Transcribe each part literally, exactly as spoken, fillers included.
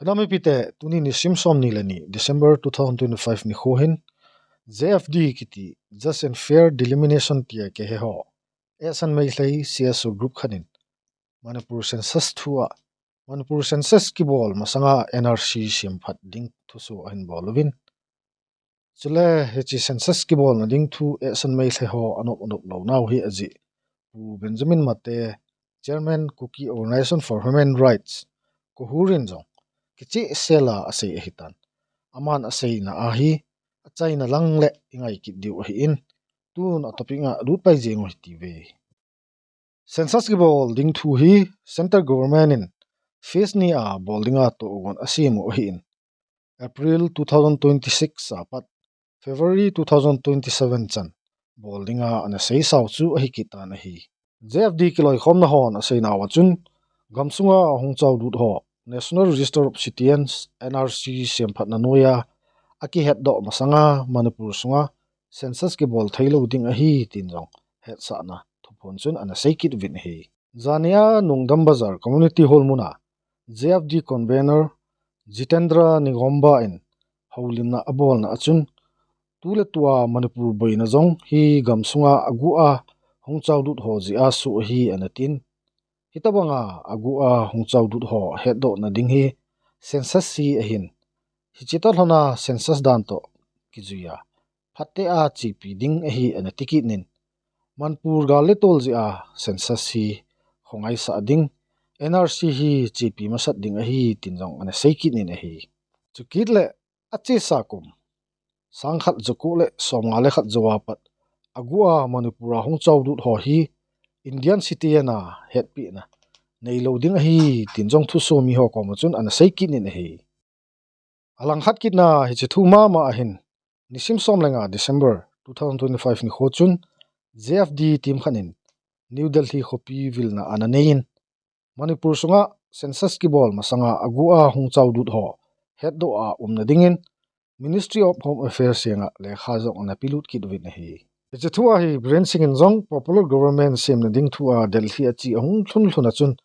Namipite, tuni nisim somni le ni December two thousand twenty-five nikho hin J F D kiti, Just and Fair Delimitation tia kihe ho, Ehsan Meitei C S O group khat in Manipur census thua, Manipur census kibol masanga N R C semphat ding thuso ahin bol uvin. Chule hiche census kibolna ding thu Ehsan Meitei ho anop anop lou nau hi ajeh Pu Benjamin Mate, Chairman Kuki Organization for Human Rights, KOHUR in jong kichehsel a asei ahitan. Aman aseina ahi, achaina lang le ingai kit diu ahin, tun a topic a lut pai jeng u hite. Census kibol ding thu hi Central Government in phase ni a bol dinga tohgon asem u ahin, April two thousand twenty-six a pat February two thousand twenty-seven chan bol dinga ana seisau chu ahi kit tan ahi. J F D kiloikhomna hon aseinau a chun, gamsunga ahung chaolut ho National Register of Citizens, N R C semphatna noiya akihetdoh masanga Manipur sunga census kibol theilou ding ahi tin jong hetsahna thuphon chun ana sei kit uvin ahi. Jania Nongdam Bazar Community Hall muna J F D convener Jitendra Nigomba in houlimna abolna a chun, tuletua Manipur boina jong hi gamsunga aguh a hung chaolut ho jeh a soh ahi ana tin, hitobanga aguh a hung chaolut ho hetdohna ding hi census hi ahin, hiche toh lhona census dan toh kijuiya phatechan chepi ding ahi ana ti kit in, Manipur gal le tol jeh a census hi khongaisah ding, N R C hi chepi masat ding ahi tin jong ana sei kit in ahi. Chukit le achesa kum sangkhat jako le somnga le khat jou a pat aguh a Manipur a hung chaolut ho hi Indian citizen a hetpehna neilou ding ahi tin jong thuso mi ho koma chun ana sei kit in ahi. Alangkhat kitna hiche thu mama ahin, nisim som le nga December two thousand twenty-five nikho chun J F D team khat in New Delhi khopi vilna ana nei in, Manipur sunga census kibol masanga aguh a hung chaolut ho hetdoh a umna dingin Ministry of Home Affairs henga lekha jong ana pelut kit uvin ahi. Hiche thu a hi Biren Singh in jong popular government semna ding thu a Delhi ache ahung lhun lhun a chun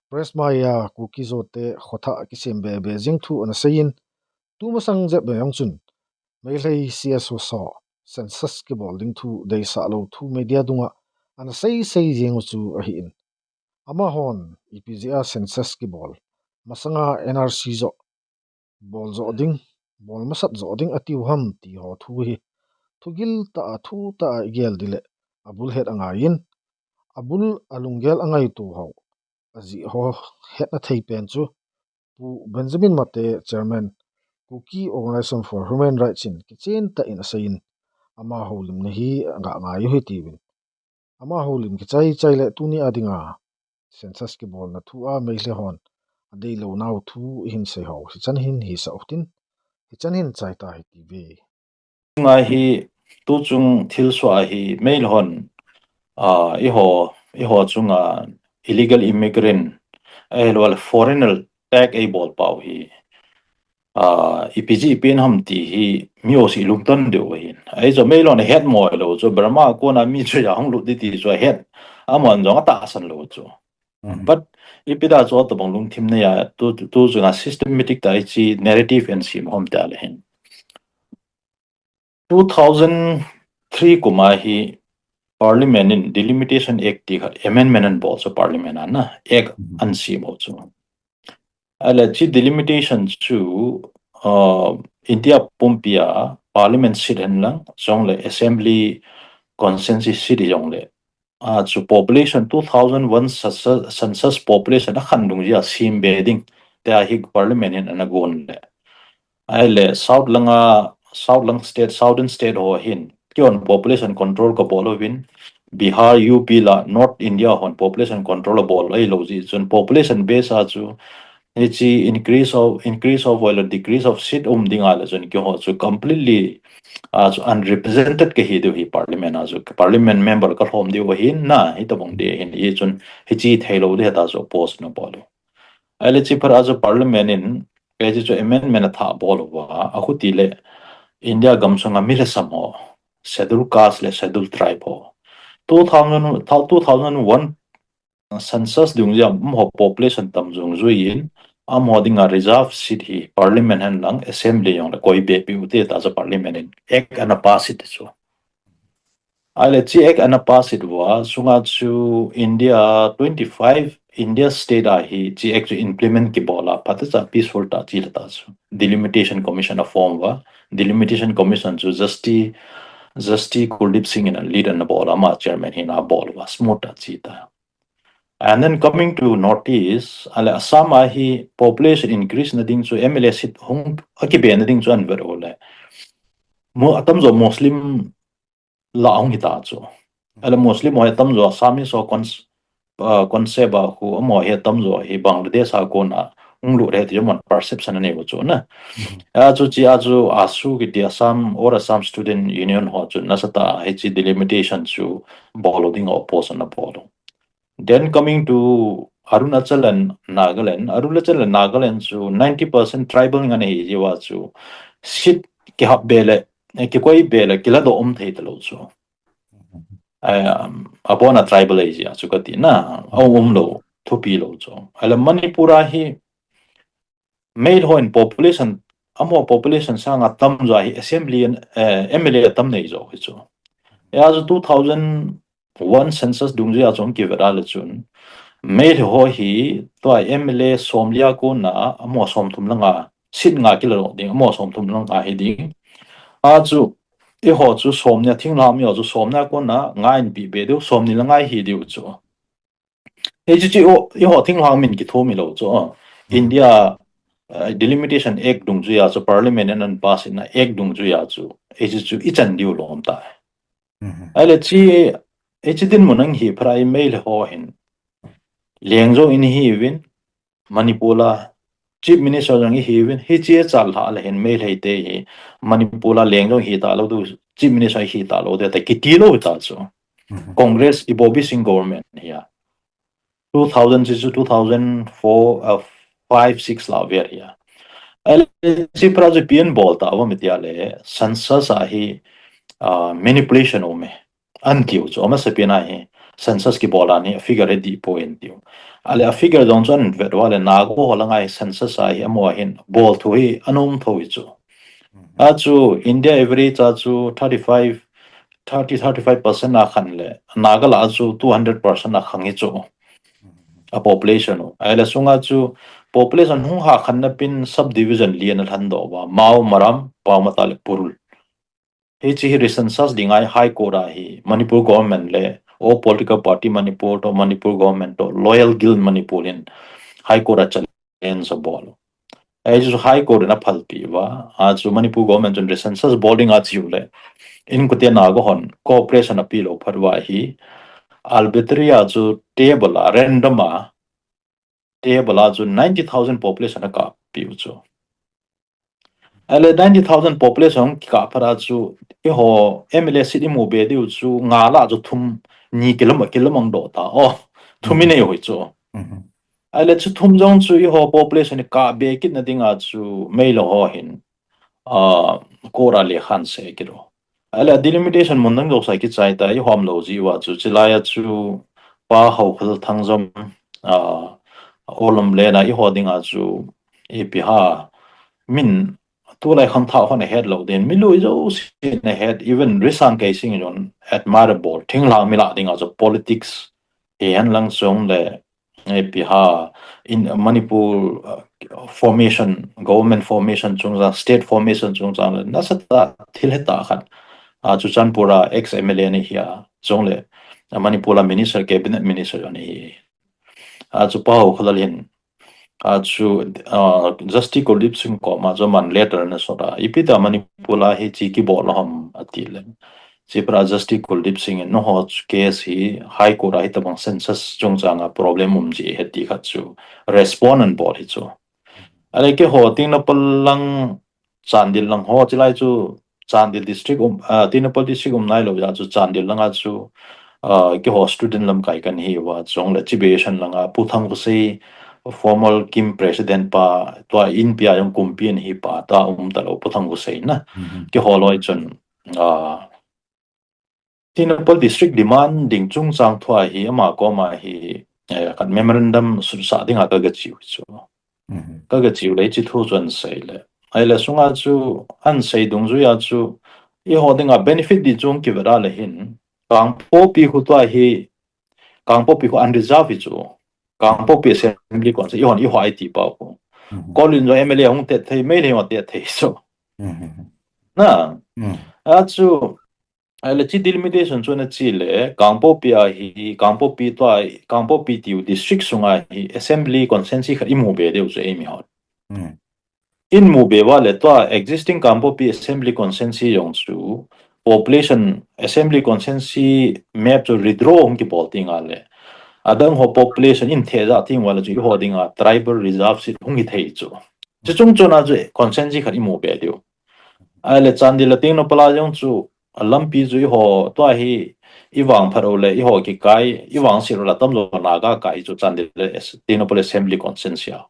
press maiya Kuki-Zo te khothah kisem be be jing thu ana sei in, tumasang jep be jong chun Meitei C S O ho census kibol ding thu deisah lou thu media dunga ana sei sei jeng u chu ahin, amahon ipi jeh a census kibol masanga N R C joh bol joh ding, bol masat joh ding atiu ham ti ho thu hi thugil tah a, thu tah a igel ding le abul het angai in, abul alunggel angaito ho ajeh ho hetna thei pen chu Pu Benjamin Mate, Chairman, Kuki Organization for Human Rights in kichen tah in asei in, ama houlimna hi aga ngai u hite uvin. Ama houlim kichai chai le tuni a dinga census kibolna thu a Meitei hon adeilou nau thu ihin sei ho hichan hin hisah utin, hichan hin chai ta hite. Ngai hi tuchung thilsoh hi Meitei hon, ah, eiho, eiho chunga illegal immigrant, ahilouleh foreigner tag eibol pau hi, ah, ipi jeh pen ham ti hi mi jouse ilungton diu ahin. Ahi chu Meitei hon ahet mo lou chu Burma a kona mi chu ahung lut ding ti chu ahet. Aman jong atahsan lou chu. Mhm. But ipi da chu atobang lungthim nei a tu, tu chunga systematic tah a hiche narrative eisem hom ta le hin. Two thousand three kum a hi Parliament in Delimitation Act ti khat amendment anabol chu Parliament a na Act Mhm. anasem u chu. Ahile hiche delimitation chu, uh, India pumpi a Parliament seat hen lang, jongle Assembly constituency seat jongle, ah, chu population two thousand one census, census population akhan dungjui a sem be ding tia hi Parliament in anagon le. Ahile South langa, South lang state, Southern state ho hin, kihon population control kabol uvin, Bihar, U P la North India hon population control abol ahilou jeh chun population base a chu hiche increase of, increase of or decrease of seat um ding ahile chun keiho chu completely, ah, chu unrepresented kahi diu hi Parliament a chu, Parliament member kalhom diu ahin na, hitobang ding ahin, hichun hiche theilou ding hita chu oppose anabol u. Ahile hiche phat a chu Parliament in hiche chu amendment athah bol uva, achuti le India gamsunga mi lhasam ho, Schedule Caste le Schedule Tribe ho, two thousand, two thousand one census dungjui a um ho population tam dungjui in, amaho dinga reserve seat hi parliament hen lang assembly jong le koi be piu te ta chu parliament in act ana pass it chu. Ahile chi act ana pass it uva, sunga chu India twenty-five India state a hi chi act chu implement kibol a, phatecha peaceful ta chi le ta chu. Delimitation Commission a form uva, Delimitation Commission chu Justice, Justice Kuldeep Singh in a lead ana bol a, ama chairman hi ana bol uva, smooth ta chi ta. And then coming to Northeast, ahile Assam a hi population increase na ding chu M L A seat hung akibe na ding chu ahin vet u le. Mo atamjo Muslim lah a hung hita chu. Ahile Muslim ho atamjo Assamese ho con, uh, concept a khu amaho hi atamjo hi Bangladesh a kona hung lut e ti chu amahon perception anei u chu na. A chu chi a chu AASU kiti Assam or Assam Student Union ho chu nasatah a hichi delimitation chu bol u ding a oppose ana bol u. Then coming to Arunachal and Nagaland, Arunachal and Nagaland chu ninety percent tribal nga nei jiu a chu seat kihap be le, eh, kikoi be le, kiladoh um thei talou chu. Eh, um, abona tribal ahi jia chu kati na, a um lou, thupi lou chu. Ahile Manipur a hi, Meitei ho in population, amaho population sanga tamjo hi assembly, eh, M L A tam nei jo hi chu. Hia chu two thousand one census dungjuia chu hung kivet a le chun, Meitei ho hi tua M L A somli a kona, amaho somthum le nga, seat nga kiladoh ding, amaho somthum le nga hi ding. A chu, eiho chu somni a thinglhang mi ho chu somni a kona nga in pi be diu, somni le nga hi diu chu. Hichi chu eiho, eiho thinglhang min kitho mi lou chu. India, uh, Delimitation Act dungjuia chu, Parliament in ana pass na Act dungjuia chu, hichi chu ichan diu lom ta. Ahile chi, hichi dinmun a hi phat a Meitei ho hin leng jo in hiuvin, Manipur a Chief Minister jong ihiuvin, hichi a chal lha le hin Meitei te hi Manipur a leng jong hita lou diu, Chief Minister hita lou diu ta kiti lou ta chu. Congress Ibobi Singh government hia. Two thousand chu two thousand four, uh, five, six la vet hia. Ahile chi phat a chu ipi ana bol ta uvam iti a le census a hi, uh, manipulation um e. Ana tiu chu, amasapen a hi census kibol a hi figure hi dih poi ana tiu. Ahile a figure jong chu ana vet uva le Naga ho langa hi census a hi amaho hin bol thu hi ana um thou hi chu. A chu India average a chu thirty-five, thirty, thirty-five percent a khan le Naga lah a chu two hundred percent a khang hi chu. A population u. Ahile sunga chu population hung ha khanna pen subdivision li ana lhandoh uva, Mao, Maram, Paomata le Purul. Hichi hi recensus dinga High Court a hi Manipur government le all political party Manipur to Manipur government to Loyal Guild Manipur in High Court a challenge abol u. Hichu High Court in aphalpi uva, a chu Manipur government chun recensus bol ding a chiu le, inkote Naga hon cooperation ape lou phat uva hi, arbitrary a chu table a, random a, table a chu ninety thousand population akap piu chu. Ahile ninety thousand population kikap phat a chu, eiho M L A seat imu be diu chu nga lah a chu thum ni kilam, kilamang doh ta. Oh, thum inei u hi chu. Ahile chu thum jong chu eiho population kap be kit na dinga chu Meitei ho hin, ah, court a lekha ana sei kit u. Ahile delimitation mun dang jouse kichai ta, ihom lou jiu a chu, chulai a chu Pa Haokholthang jong, ah, Olam le na eiho dinga chu ipi ham, tulai khangthah hon ahet lou din, milui jouse in ahet, even Risang Keishing in jong admirable, thinglhang mi lah dinga chu politics, hihen lang chule, ipi ham, in Manipur, uh, formation, government formation chungchang, state formation chungchang le nasatah thil hetah khat. A, Churachandpur a ex M L A ana hi a, chule, a, Manipur a minister, cabinet minister ana hi. A, chu Pa Haokholthang hin, a, chu, a, Justice Kuldeep Singh koma chu aman letter ana sot a, ipi ta Manipur a hichi kibol ham ati le. Chuphat a Justice Kuldeep Singh in, nangho chu case hi High Court a hitabang census chungchang a problem um ji ahi ti khat chu respond ana bol hi chu. Ahile keiho Tengnoupal lang, Chandel lang ho, chulai chu Chandel district um, ah, Tengnoupal district um nailou jeh a chu Chandel langa chu, ah, keiho student lamkai kana hi uva, chule Chibai Eisen langa Pu Thangkhosei, former KIM president pa, tua Inpi a jong kumpi ana hi pa, tua um talou Pu Thangkhosei na. Keiho loi chun, ah, Tengnoupal district demand ding chungchang thua hi ama koma hi, eh, khat memorandum sutsah dinga ka gachiu chu. Ka ga chiu le chi thu chu an sei le. Ai le sunga chu an sei dungjuia chu i ho dinga benefit di chung ki vera le hin. Kangpokpi khu tua hi Kangpokpi khu unreserved hi chu. Kangpokpi assembly constituency i hon i ho ai ti pau khu. Kolin jo M L A hung tet thei mai le hung tet thei so. Na. A chu Ai le chi delimitation chu na chi le, Kangpokpi a hi, Kangpokpi tua, Kangpokpi tiu district sunga hi assembly constituency khat i mu be deu chu ei mi hon. In mu be va le tua existing Kangpokpi assembly constituency jong chu population assembly constituency map chu redraw hung ki bol ti nga le. Adang ho population in the ja ti nga le chu i ho dinga tribal reserve seat hung hi thei chu. Chu chung chu na chu constituency khat i mu be deu. Ai le Chandel le Tengnoupal a jong chu a lampi chu i ho tua hi i vang phat u le i ho ki kai, i vang sir u la tam jo na ga kai chu Chandel le Tengnoupal Assembly Constituency a.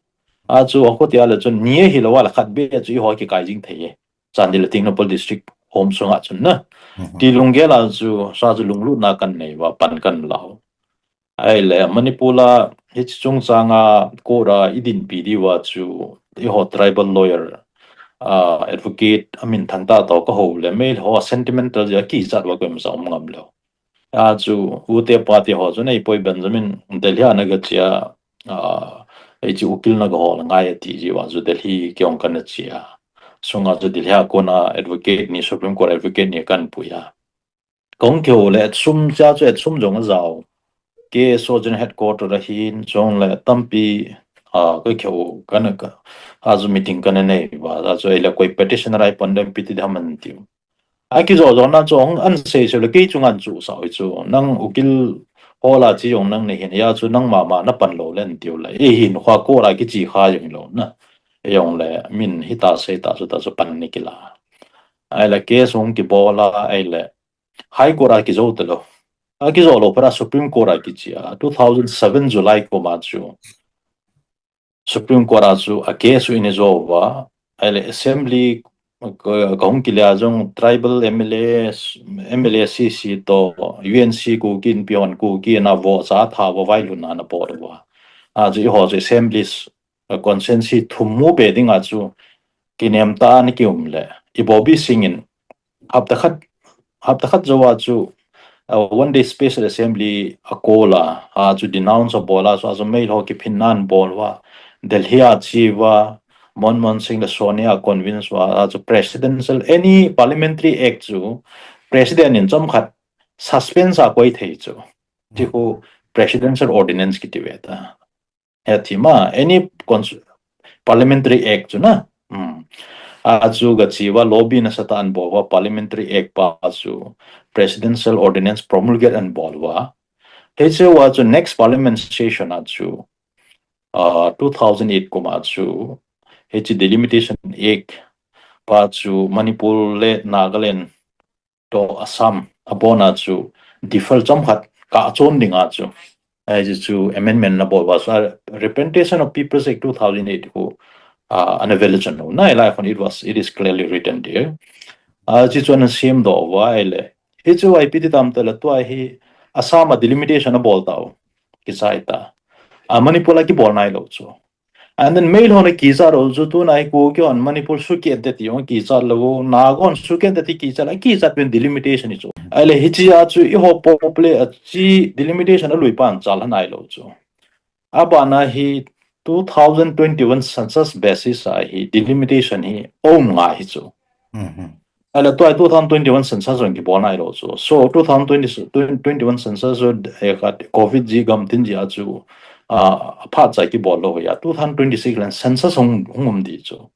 A chu a ko tia le chun ni hi lo wa la khat be chu i ho ki kai jing thei e. Chandel le Tengnoupal District hom sunga chun na. Ti lunggel a chu sa chu lunglut na kan nei va pan kan lau. Ai le, Manipur a hi chi chung changa court a i din pi di va chu i ho tribal lawyer, a, advocate a min thang ta to ka ho le, mei ho sentimental ja ki chat va ko em sa um ngam le. A chu, u te pa te ho chu nei poi Benjamin, Delhi a na ga chia, a, ei chi u kil na ga ho la ngai ti ji va chu Delhi ki ong kan na chia. Sunga chu Delhi a ko na advocate ni Supreme Court advocate ni kan pu ya. Kong keu le, et sum cha chu et sum jong a zau. Ke so jen headquarter a hin, jong le, tampi, a, ko keu, kan ka, a zu meeting kan nei, va, a zu ei le koi petition rai pon dem piti da man tiu. A ki zo zo na chu, an sei sei le, kei chu ngan chu, sa chu, nang ukil, hola chi jong nang nei hin, ya chu nang mama na pan lo len tiu le, e hin, hua ko la ki chi kha jong lo, na. E jong le, min hi ta sei ta chu, ta chu pan ni ki la. Ai le, ke sung ki bola, ai le, High Court a kizo talo. A kizo lo para Supreme Court a kichia. Two thousand seven July ko ma chu. Supreme Court a chu a case u ini zo va. Ai le assembly ka hung kilia jong tribal M L A, M L A C C to U N C ko kin pion ko kin a vo sa tha va vai luna na po va. A chu i ho chu assembly a constituency thum mu be ding a chu kinem ta ni ki um le. I Bobby Singh in hapta khat, hapta khat zo a chu, a one day special assembly a call a, a chu denounce a bol a, so a chu mei lo ki phin nan bol va, Delhi a chi va, Manmohan Singh le Sonia convince va, a chu presidential, any parliamentary act chu president in chom khat suspense a koi thei chu. Ti khu presidential ordinance ki ti ve ta. He thima, any cons-, parliamentary act chu na. Hmm. A chu ga chi va lobby na sata an bol va parliamentary act pa chu presidential ordinance promulgate an bol va. He chu va chu next parliament session a chu, uh, two thousand eight kuma chu, he chu delimitation act pa chu Manipur le Nagaland to Assam, a bona chu default chom khat ka chon ding a chu. Ai chu chu amendment na bol va sa Representation of People's Act two thousand eight khu, uh, an avail chon lo. Na lai khon it was, it is clearly written there. A chu chu an sim do va ai le. Hi chu ai piti tam ta la tua hi Assam a delimitation a bol tau. Ki sai ta. A Manipur a ki bol nai lo chu. And then mei lo na ki sa ro chu tu nai ko ki on Manipur su ki de ti on ki sa lo na gon su ki de ti ki sa la ki sa pen delimitation i chu. Ai le hi chi a chu i ho po ple a chi delimitation a lui pan chal nai lo chu. A ba na hi two thousand twenty-one census basis a hi delimitation hi om nga hi chu. Ala tua two thousand twenty-one census jong ki bol nai lo chu. So two thousand twenty, twenty-one census jong, eh, ka covid ji gam tin ji a chu, ah, phat chai ki bol lo ya. Two thousand twenty-six lan census hung, hung um di chu.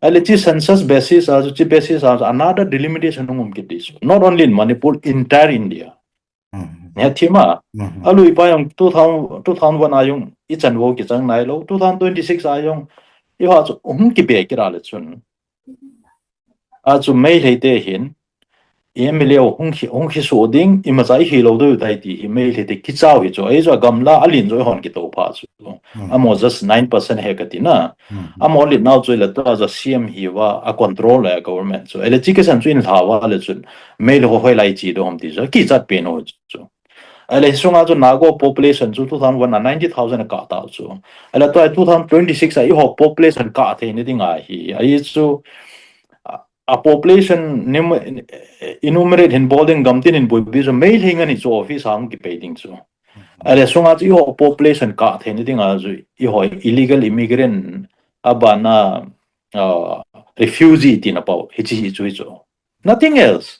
Ala chi census basis a chu, chi basis a chu, another delimitation hung um ki di chu. Not only in Manipur, entire India. He thima, a lui pa jong two thousand, two thousand one a jong i chan vo ki chang nai lo, two thousand twenty-six a jong i ha chu hung ki be ki ra le chun. A chu mei lei te hin, i M L A hung khi, hung khi so ding, i ma chai khi lo do tai ti hi mei lei te ki chau hi chu. Ai chu a gamla a lin jo hon ki to pha chu. Amo just nine percent he ka ti na. Amo lit nau chu le ta ja C M hi va a control le government chu. Ele chi ke san chu in hla va le chun. Mei le ho hoi lai chi do hom ti chu. Ki chat pe no chu. Ahile sunga chu Naga population chu two thousand one a ninety thousand a kah tau chu. Ahile tua two thousand twenty-six a eiho population kah theina dinga hi. Ahi chu a, a population nim-, enumerate hin bol ding gamtin hin boipi chu Meitei ngani chu office a hung kipei ding chu. Ahile sunga chu eiho population kah theina dinga chu eiho illegal immigrant abana, uh, refugee tina pau. Hichi hi chu hi chu. Nothing else.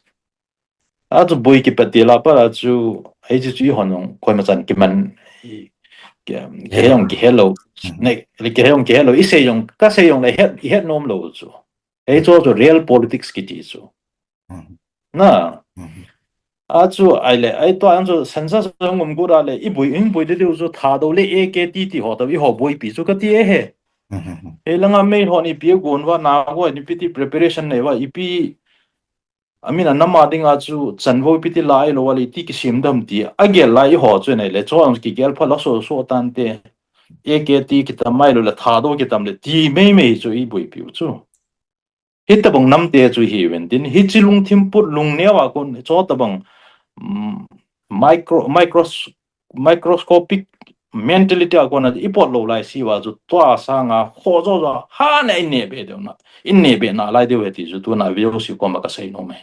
A chu boi kipat ti la pa la chu, hichi chu eihon jong koima chan kiman, i, ki, kihei jong kihei lou. Mhm. Ne, kihei jong kihei lou. I sei jong, ka sei jong le het, i het nom lou chu. Hichu chu real politics kiti chu. Mhm. Na. Mhm. A chu ahile, ahi tua jong chu census jong um gu ra le, i boi, i boi ding diu chu Thadou le A K T ti ho toh, eiho boipi chu kati ahi. Mhm. Hilanga Meitei hon ipi agon uva, Naga hon ipi ti preparation nei uva, ipi, amin a nam a dinga chu chanvo ipi ti la lou uva le, iti kisem dem ti agel lai eiho chu nei le, chu jong kigel pha lou so so tante. A K T kitam mai lou le, Thadou kitam le, ti mei mei chu i boipi u chu. Hitabang nam te chu hi uvin tin, hichi lungthim put lungneo a kon, chutabang, mm, micro, micros-, microscopic mentality a kon a i pot lou lai si uva chu tua sanga kho jo jo ha ne i neh be deu na, i neh be na lai deu he ti chu tuna V O C koma ka sei nom e.